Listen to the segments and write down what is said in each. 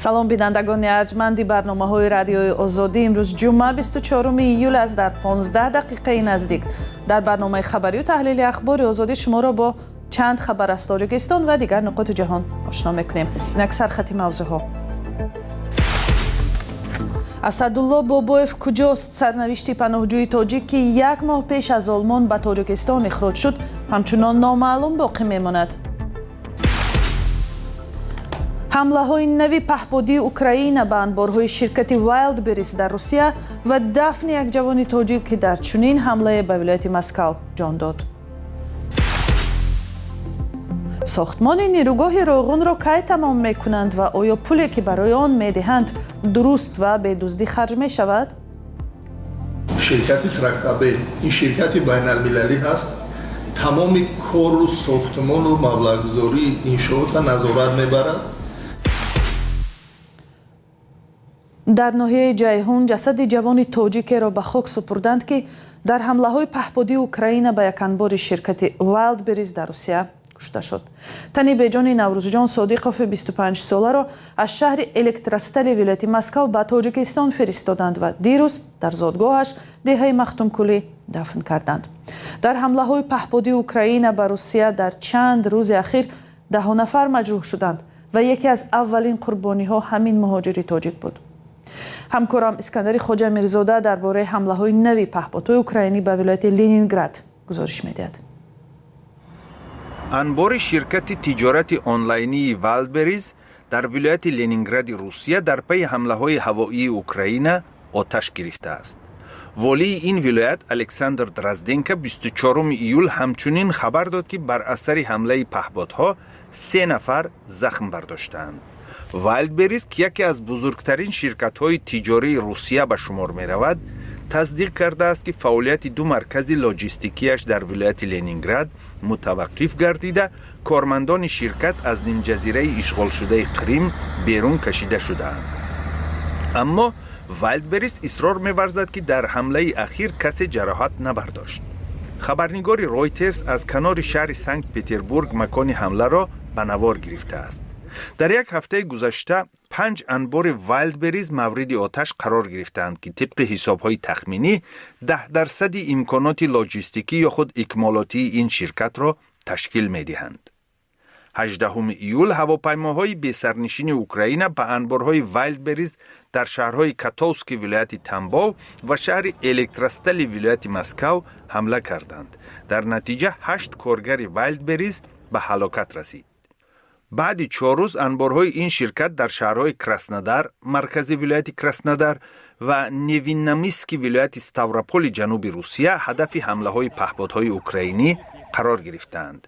Салом, бинандагони арҷманди барномаҳои Радиои Озодӣ. Имрӯз ҷумъа, 24 июл аст. Дар 15 дақиқаи наздик дар барномаи хабарию таҳлили Ахбори Озодӣ шуморо бо чанд хабар аз Тоҷикистон ва дигар нуқоти ҷаҳон ошно мекунем. Инак сархати мавзӯъҳо. Асадулло Бобоев куҷост? Сарнавишти паноҳҷӯи тоҷик, ки як моҳ пеш аз Олмон ба Тоҷикистон ихроҷ шуд, ҳамчунон номаълум боқӣ мемонад. Ҳамлаҳои нави паҳподии Украина ба анборҳои ширкати Вайлдберрис дар Русия ва дафни як ҷавони тоҷик, ки дар чунин ҳамлае ба вилояти Москав ҷон дод. Сохтмони нерӯгоҳи Роғунро кай тамом мекунанд ва оё пуле, ки барои он медиҳанд, дуруст ва бедуздӣ харҷ мешавад? Ширкати Трактабел, ин ширкати байналмилалӣ ҳаст, тамоми кору сохтмону маблағгузории иншоотро назорат мебарад. Дар ноҳияи Ҷайҳун ҷасади ҷавони тоҷикеро ба хок супурданд, ки дар ҳамлаҳои паҳподии Украина ба як анбори ширкати Вайлдберрис дар Русия кушта шуд. Тани беҷони Наврӯзҷон Содиқови 25-соларо аз шаҳри Электростали вилояти Москав ба Тоҷикистон фиристоданд ва дирӯз дар зодгоҳаш, деҳаи Махтумкулӣ, дафн карданд. Дар ҳамлаҳои паҳподии Украина ба Русия дар чанд рӯзи ахир даҳо нафар маҷрӯҳ шуданд ва яке аз аввалин қурбониҳо ҳамин муҳоҷири тоҷик буд. Ҳамкорам Искандари Хоҷа Мирзода дар бораи ҳамлаҳои нави паҳподҳои украинӣ ба вилояти Ленинград гузориш медиҳад. Анбори ширкати тиҷорати онлайнии Вайлдберриз дар вилояти Ленингради Русия дар пайи ҳамлаҳои ҳавоии Украина оташ гирифтааст. Волии ин вилоят Александр Дрозденко 24 июл ҳамчунин хабар дод, ки бар асари ҳамлаи паҳбодҳо се нафар захм бардоштаанд. Вайлдберриз, ки яке аз бузургтарин ширкатҳои тиҷории Русия ба шумор меравад, тасдиқ кардааст, ки фаъолияти ду маркази лоҷистикияш дар вилояти Ленинград мутаваққиф гардида, кормандони ширкат аз нимҷазираи ишғолшудаи Қрим берун кашида шудаанд. Аммо Вайлдберрис исрор меварзад, ки дар ҳамлаи ахир касе ҷароҳат набардошт. Хабарнигори Ройтерс аз канори шаҳри Санкт Петербург макони ҳамларо ба навор гирифтааст. Дар як ҳафтаи гузашта панҷ анбори Вайлдберриз мавриди оташ қарор гирифтаанд, ки тибқи ҳисобҳои тахминӣ 10 дарсади имконоти лоҷистикӣ ё худ икмолотии ин ширкатро ташкил медиҳанд. 18 июл ҳавопаймоҳои бесарнишини Украина ба анборҳои Вайлдберриз дар шаҳрҳои Котовски вилояти Тамбов ва шаҳри Электростали вилояти Москав ҳамла карданд. Дар натиҷа ҳашт коргари Вайлдберриз ба ҳалокат расид. Баъди 4 рӯз анборҳои ин ширкат дар шаҳрҳои Краснодар, маркази вилояти Краснодар, ва Невинномысски вилояти Ставрополи ҷануби Русия ҳадафи ҳамлаҳои паҳбодҳои украинӣ қарор гирифтаанд.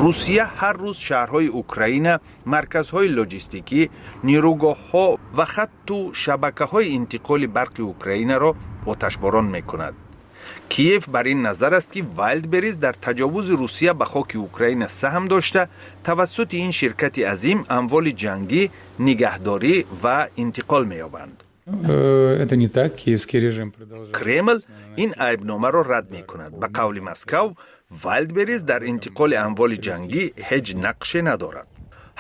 Русия ҳар рӯз шаҳрҳои Украина, марказҳои лоҷистикӣ, нерӯгоҳҳо ва хатту шабакаҳои интиқоли барқи Украинаро оташборон мекунад. Киев бар ин назар аст, ки Вайлдберриз дар таҷовузи Русия ба хоки Украина саҳм дошта, тавассути ин ширкати азим амволи ҷангӣ нигаҳдорӣ ва интиқол меёбанд. Это не так. Киевский режим продолжает. Кремл ин айбномаро рад мекунад. Ба қавли Москав, Вайлдберриз дар интиқоли амволи ҷангӣ ҳеҷ нақше надорад.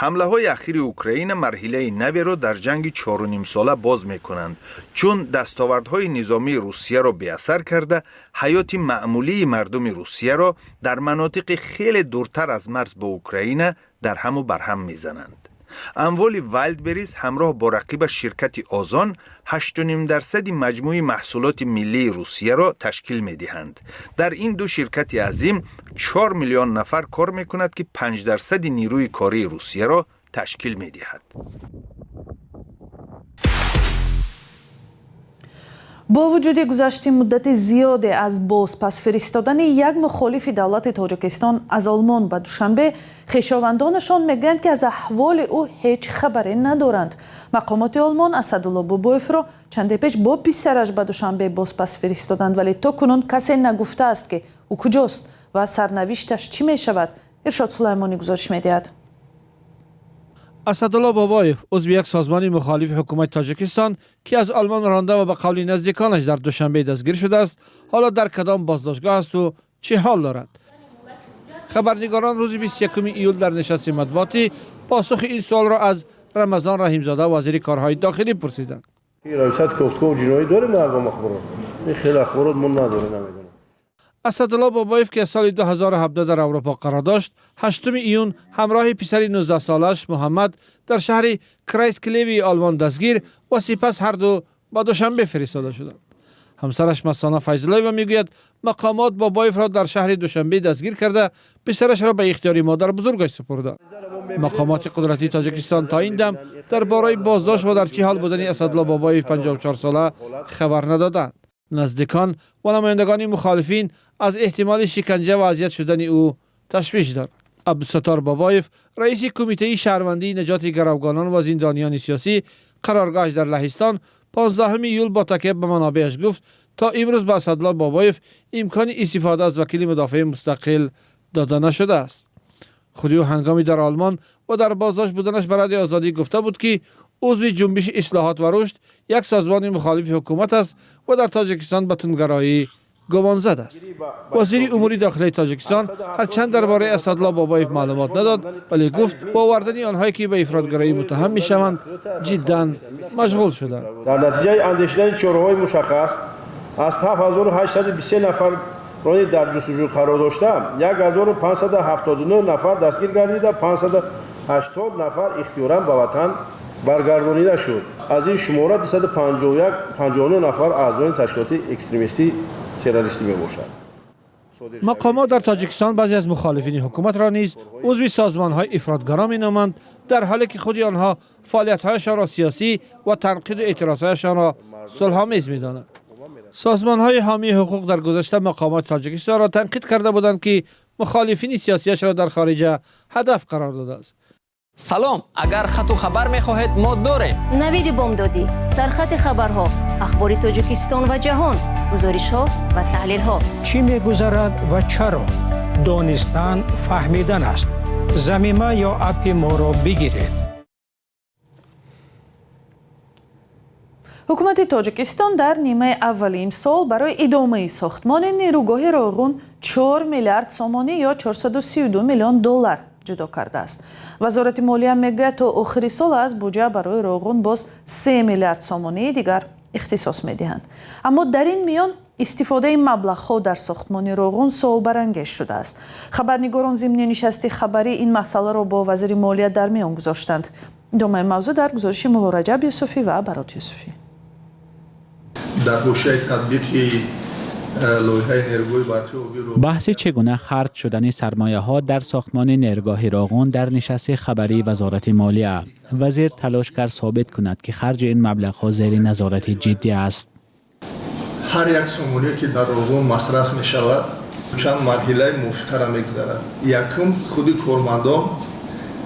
Ҳамлаҳои ахири Украина марҳилаи наверо дар ҷанги чорунимсола боз мекунанд, чун дастовардҳои низомии Русияро беасар карда, ҳаёти маъмулии мардуми русияро дар манотиқи хеле дуртар аз марз бо Украина дар ҳаму барҳам мезананд. Амволи Вайлдберриз ҳамроҳ бо рақибаш ширкати Озон 8,5 дарсади маҷмӯи маҳсулоти миллии Русияро ташкил медиҳанд. Дар ин ду ширкати азим 4 миллион нафар кор мекунад, ки 5 дарсади нерӯи кории Русияро ташкил медиҳад. Бо вуҷуди гузашти муддати зиёде аз бозпас фиристодани як мухолифи давлати Тоҷикистон аз Олмон ба Душанбе, хешовандонашон мегӯянд, ки аз аҳволи ӯ ҳеҷ хабаре надоранд. Мақомоти Олмон Асадулло Бобоевро чанде пеш бо писараш ба Душанбе бозпас фиристоданд, вале то кунун касе нагуфтааст, ки ӯ куҷост ва сарнавишташ чӣ мешавад. Иршод Сулаймонӣ гузориш медиҳад. Асадулло Бобоев, узви як созмони мухолифи ҳукумати Тоҷикистон, ки аз Олмон ронда ва ба қавли наздиконаш дар Душанбе дастгир шудааст, ҳоло дар кадом боздоштгоҳ асту чӣ ҳол дорад? Хабарнигорон рӯзи 21 июл дар нишасти матбуотӣ посухи ин суолро аз Рамазон Раҳимзода, вазири корҳои дохилӣ, пурсиданд. Раёсати кофтукови ҷиноӣ дорем ягон ахборот? Ин хеле ахборот мо надорем, намедонам. Асадулло Бобоев, ки аз соли 2017 дар Аврупо қарор дошт, 8 июн ҳамроҳи писари 19 солааш Муҳаммад дар шаҳри Крайсклевии Олмон дастгир ва сипас ҳарду ба Душанбе фиристода шуданд. Ҳамсараш Мастона Файзуллоева мегӯяд, мақомот Бобоевро дар шаҳри Душанбе дастгир карда, писарашро ба ихтиёри модарбузургаш супурданд. Мақомоти қудратии Тоҷикистон то ин дам дар бораи боздошт ва дар чӣ ҳол будани Асадулло Бобоев, 54 сола, хабар надоданд. Наздикон ва намояндагони мухолифин аз эҳтимоли шиканҷа ва азият шудани ӯ ташвиш доранд. Абдусаттор Бобоев, раиси Кумитаи шаҳрвандии наҷоти гаравгонон ва зиндониёни сиёсӣ, қароргоҳаш дар Лаҳистон, 15 июл бо такя ба манобеаш гуфт, то имрӯз ба Асадулло Бобоев имкони истифода аз вакили мудофеи мустақил дода нашудааст. Худи ӯ ҳангоми дар Олмон ва дар боздошт буданаш ба Радиои Озодӣ гуфта буд, ки узви Ҷунбиши ислоҳот ва рушд, як созмони мухолифи ҳукумат аст ва дар Тоҷикистон ба тундгароӣ гумонзад аст. Вазири умури дохилаи Тоҷикистон ҳарчанд дар бораи Асадулло Бобоев маълумот надод, вале гуфт, бо овардани онҳое, ки ба ифротгароӣ муттаҳам мешаванд, ҷиддан машғул шуданд. Дар натиҷаи андешидани чораҳои мушаххас аз 7823 нафар рони дар ҷустуҷӯ қарор дошта, 1579 нафар дастгир гардида, 580 нафар ихтиёран ба ватан баргардонида шуд. Аз ин шумора 259 нафар аъзои ташкилоти экстремистӣ, террористӣ мебошад. Мақомот дар Тоҷикистон баъзе аз мухолифини ҳукуматро низ узви созмонҳои ифротгаро меноманд, дар ҳоле ки худи онҳо фаъолиятҳояшонро сиёсӣ ва танқиду эътирозҳояшонро сулҳомез медонанд. Созмонҳои ҳомии ҳуқуқ дар гузашта мақомоти Тоҷикистонро танқид карда буданд, ки мухолифини сиёсияшро дар хориҷа ҳадаф қарор додааст. Салом, агар хату хабар мехоҳед, мо дорем. Навиди бомдодӣ, сархати хабарҳо, ахбори Тоҷикистон ва ҷаҳон, гузоришҳо ва таҳлилҳо. Чӣ мегузарад ва чаро? Донистан фаҳмидан аст. Замима ё аппи моро бигиред. Ҳукумати Тоҷикистон дар нимаи аввали имсол барои идомаи сохтмони нерӯгоҳи Роғун 4 миллиард сомонӣ ё 432 миллион доллар ҷудо кардааст. Вазорати молия мегӯяд, то охири сол аз буҷа барои Роғун боз 3 миллиард сомонии дигар ихтисос медиҳанд. Аммо дар ин миён истифодаи маблағҳо дар сохтмони Роғун суолбарангез шудааст. Хабарнигорон зимни нишасти хабарӣ ин масъаларо бо вазири молия дар миён гузоштанд. Идомаи мавзӯъ дар гузориши Муллораҷаб Юсуфӣ ва Барот Юсуфӣ. Дар ҳошияи татбиқи лоиҳаи нерӯгоҳи барқи обии Роғун. Баҳси чӣ гуна харҷ шудани сармояҳо дар сохтмони нерӯгоҳи Роғун дар нишасти хабарии Вазорати молия. Вазир талош кард собит кунад, ки харҷи ин маблағҳо зери назорати ҷиддӣ аст. Ҳар як сомоние, ки дар Роғун масраф мешавад, чанд марҳилаи мувофиқаро мегузарад. Якум, худи кормандон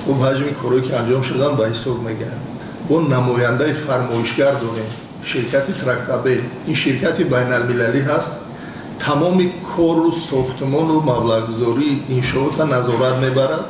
хуб ҳаҷми корҳое, ки анҷом шуданд, ба ҳисоб мегиранд. Бо намояндаи фармоишгар дорем, ширкати Трактабел. Ин ширкати байналмилалӣ ҳаст, тамоми кору сохтмону маблағгузории иншоотро назорат мебарад.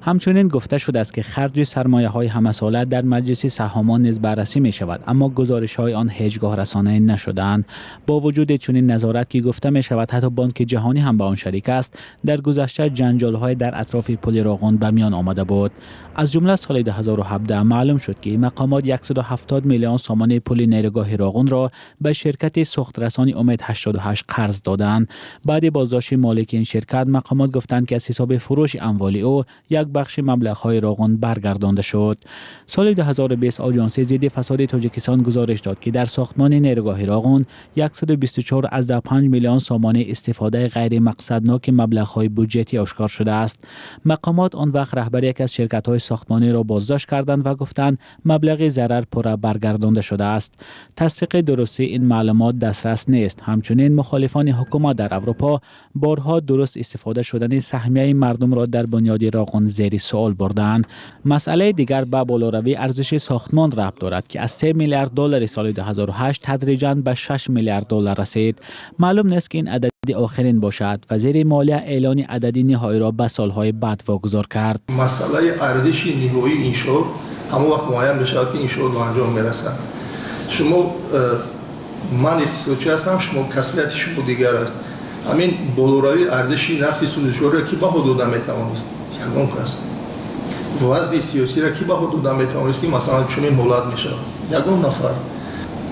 Ҳамчунин гуфта шудааст, ки харҷи сармояҳои ҳамасола дар маҷлиси саҳомон низ баррасӣ мешавад, аммо гузоришҳои он ҳеҷ гоҳ расонаӣ нашудаанд. Бо вуҷуди чунин назорат, ки гуфта мешавад, ҳатто Бонки Ҷаҳонӣ ҳам ба он шарик аст, дар гузашта ҷанҷолҳое дар атрофи пули Роғун ба миён омада буд. Аз ҷумла соли 2017 маълум шуд, ки мақомот 170 миллион сомони пули нерӯгоҳи Роғунро ба ширкати сӯхтрасони Умед 88 қарз доданд. Баъди боздошти молики ин ширкат, мақомот гуфтанд, ки аз ҳисоби фурӯши амволи ӯ як бахши маблағҳои Роғун баргардонда шуд. Соли 2020 Оҷонсии зидди фасоди Тоҷикистон гузориш дод, ки дар сохтмони нерӯгоҳи Роғун 124,5 миллион сомонӣ истифодаи ғайримақсадноки маблағҳои буҷетӣ ошкор шудааст. Мақомот он вақт раҳбари яке аз ширкатҳои сохтмониро боздошт карданд ва гуфтанд, маблағи зарар пурра баргардонда шудааст. Тасдиқи дурустии ин маълумот дастрас нест. Ҳамчунин мухолифони ҳукумат дар Аврупо борҳо дуруст истифода шудани саҳмияи мардумро дар бунёди Роғун зери суол бурдаанд. Масъалаи дигар ба болоравии арзиши сохтмон рабт дорад, ки аз 3 миллиард доллари соли 2008 тадриҷан ба 6 миллиард доллар расид. Маълум нест, ки ин адади охирин бошад. Вазири молия эълони адади ниҳоиро ба солҳои баъд вогузор кард. Масъалаи арзиши ниҳоии иншоот ҳамон вақт муайян мешавад, ки иншоот ба анҷом мерасад. Шумо, ман иқтисодчӣ ҳастам, шумо касбияти шумо дигар аст. Ҳамин болоравии арзиши нархи сӯзишвориро ки баҳо дода метавонист? Ягон кас. Вазъи сиёсиро кӣ баҳо дода метавонист, ки масалан чунин ҳолат мешавад? Ягон нафар.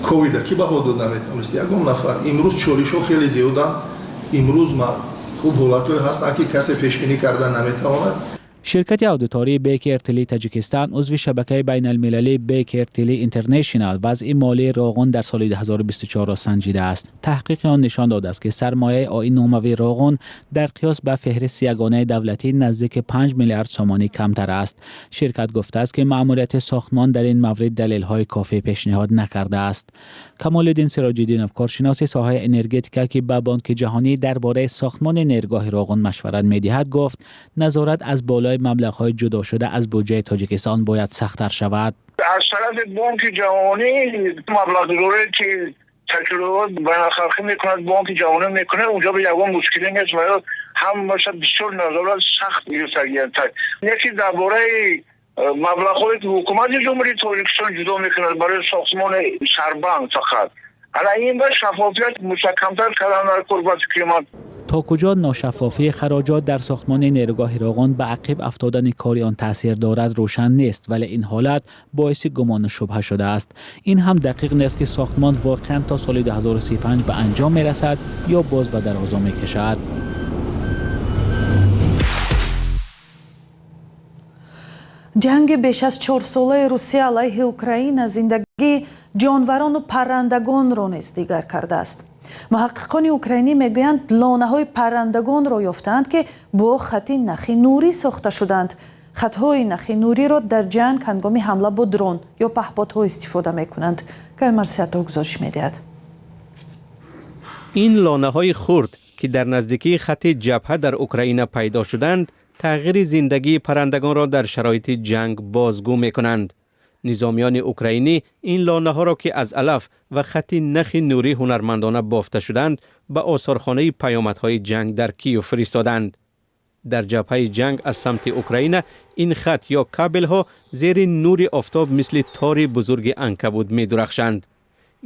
Ковида кӣ баҳо дода метавонист? Ягон нафар. Имрӯз чолишҳо хеле зиёданд. Имрӯз хуб ҳолатҳое ҳастанд, ки касе пешбинӣ карда наметавонад. Ширкати аудитории Бейкер Тилли Таҷикистон, узви шабакаи байналмилалии Бейкер Тилли Интернешнал, вазъи молии Роғун дар соли 2024 ро санҷидааст. Таҳқиқи он нишон додааст, ки сармояи оинномавии Роғун дар қиёс ба феҳристи ягонаи давлатӣ наздики 5 миллиард сомонӣ камтар аст. Ширкат гуфтааст, ки маъмурияти сохтмон дар ин маврид далелҳои кофӣ пешниҳод накардааст. Камолиддин Сироҷиддинов, коршиноси соҳаи энергетика, ки ба Бонки Ҷаҳонӣ дар бораи сохтмони нерӯгоҳи Роғун машварат медиҳад, гуфт назорат аз болои маблағҳои ҷудо шуда аз буҷаи Тоҷикистон бояд сахттар шавад. Аз тарафи Бонки Ҷаҳонӣ маблағгузорие ки ташкилот байналхалқӣ мекунад, Бонки Ҷаҳонӣ мекунад, унҷо ба ягон мушкиле нест ва ҳамаша бисёр назорат сахт гирифтагианд. Яке дар бораи маблағҳое ки ҳукумати Ҷумҳурии Тоҷикистон ҷудо мекунад барои сохтмони сарбанд фақат, ана ин ба шаффофият мустаҳкамтар кардан дар кор ба фикри ман. То куҷо ношаффофии хароҷот дар сохтмони нерӯгоҳи Роғун ба ақиб афтодани кори он таъсир дорад, рӯшан нест, вале ин ҳолат боиси гумону шубҳа шудааст. Ин ҳам дақиқ нест, ки сохтмон воқеан то соли 2035 ба анҷом мерасад ё боз ба дарозо мекашад. Ҷанги беш аз 4-солаи Русия алайҳи Украина зиндагии ҷонварону паррандагонро низ дигар кардааст. Муҳаққиқони украинӣ мегӯянд, лонаҳои паррандагонро ёфтаанд, ки бо хати нахи нурӣ сохта шуданд. Хатҳои нахи нуриро дар ҷанг ҳангоми ҳамла бо дрон ё паҳподҳо истифода мекунанд. Кай Марсиято гузориш медиҳад. Ин лонаҳои хурд, ки дар наздикии хати ҷабҳа дар Украина пайдо шуданд, тағйири зиндагии паррандагонро дар шароити ҷанг бозгӯ мекунанд. Низомиёни украинӣ ин лонаҳоро, ки аз алаф ва хати нахи нурӣ ҳунармандона бофта шуданд, ба осорхонаи паёмадҳои ҷанг дар Киев фиристоданд. Дар ҷабҳаи ҷанг аз самти Украина ин хат ё кабелҳо зери нури офтоб мисли тори бузурги анкабут медурахшанд.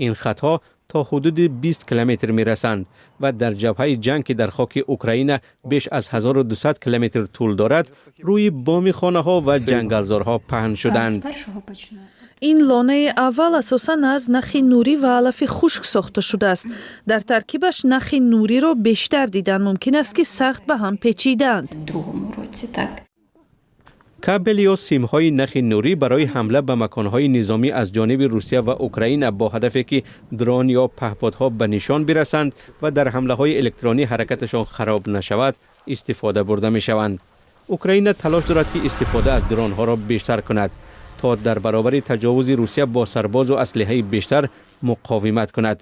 Ин хатҳо то ҳудуди 20 километр мерасанд ва дар ҷабҳаи ҷанг, ки дар хоки Украина беш аз 1200 километр тӯл дорад, рӯи боми хонаҳо ва ҷангалзорҳо паҳн шуданд. Ин лонаи аввал асосан аз нахи нурӣ ва алафи хушк сохта шудааст. Дар таркибаш нахи нуриро бештар дидан мумкин аст, ки сахт ба ҳам печидаанд. Кабел ё симҳои нахи нурӣ барои ҳамла ба маконҳои низомӣ аз ҷониби Русия ва Украина бо ҳадафе ки дрон ё паҳподҳо ба нишон бирасанд ва дар ҳамлаҳои электронӣ ҳаракаташон хароб нашавад, истифода бурда мешаванд. Украина талош дорад, ки истифода аз дронҳоро бештар кунад, то дар баробари таҷовузи Русия бо сарбозу аслиҳаи бештар муқовимат кунад.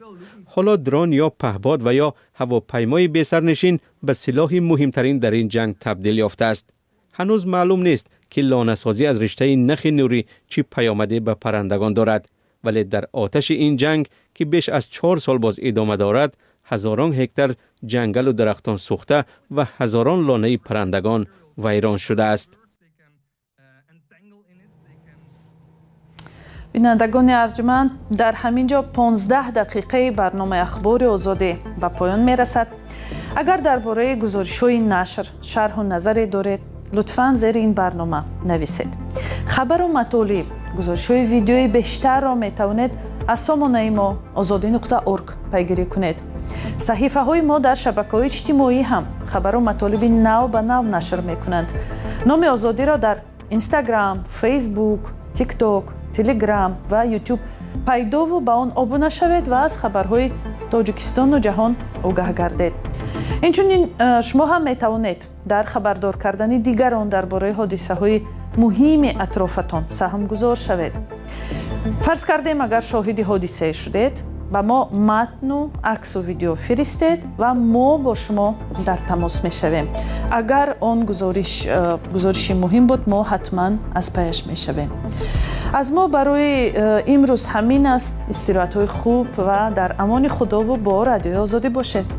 Ҳоло дрон ё паҳбод ва ё ҳавопаймои бесарнишин ба силоҳи муҳимтарин дар ин ҷанг табдил ёфтааст. Ҳанӯз маълум нест, ки лонасозӣ аз риштаи нахи нурӣ чӣ паёмаде ба паррандагон дорад, вале дар оташи ин ҷанг, ки беш аз 4 сол боз идома дорад, ҳазорон ҳектар ҷангалу дарахтон сӯхта ва ҳазорон лонаи паррандагон вайрон шудааст. Бинандагони арҷманд, дар ҳамин ҷо 15 дақиқаи барномаи Ахбори Озодӣ ба поён мерасад. Агар дар бораи гузоришҳои нашр шарҳу назаре доред, лутфан зери ин барнома нависед. Хабару матолиб, гузоришҳои видеои бештарро метавонед аз сомонаи мо ozodi.org пайгирӣ кунед. Саҳифаҳои мо дар шабакаҳои иҷтимоӣ ҳам хабару матолиби нав ба нав нашр мекунанд. Номи Озодиро дар Инстаграм, Фейсбук, Тикток, Телеграм ва Ютуб пайдову ба он обуна шавед ва аз хабарҳои Тоҷикистону ҷаҳон огаҳ гардед. Инчунин шумо ҳам метавонед дар хабардор кардани дигарон дар бораи ҳодисаҳои муҳими атрофатон саҳмгузор шавед. Фарз кардем, агар шоҳиди ҳодисае шудед, ба мо матну аксу видео фиристед ва мо бо шумо дар тамос мешавем. Агар он гузориши муҳим буд, мо ҳатман аз паяш мешавем. Аз мо барои имрӯз ҳамин аст. Истироҳатҳои хуб ва дар амони Худову бо Радиои Озодӣ бошед.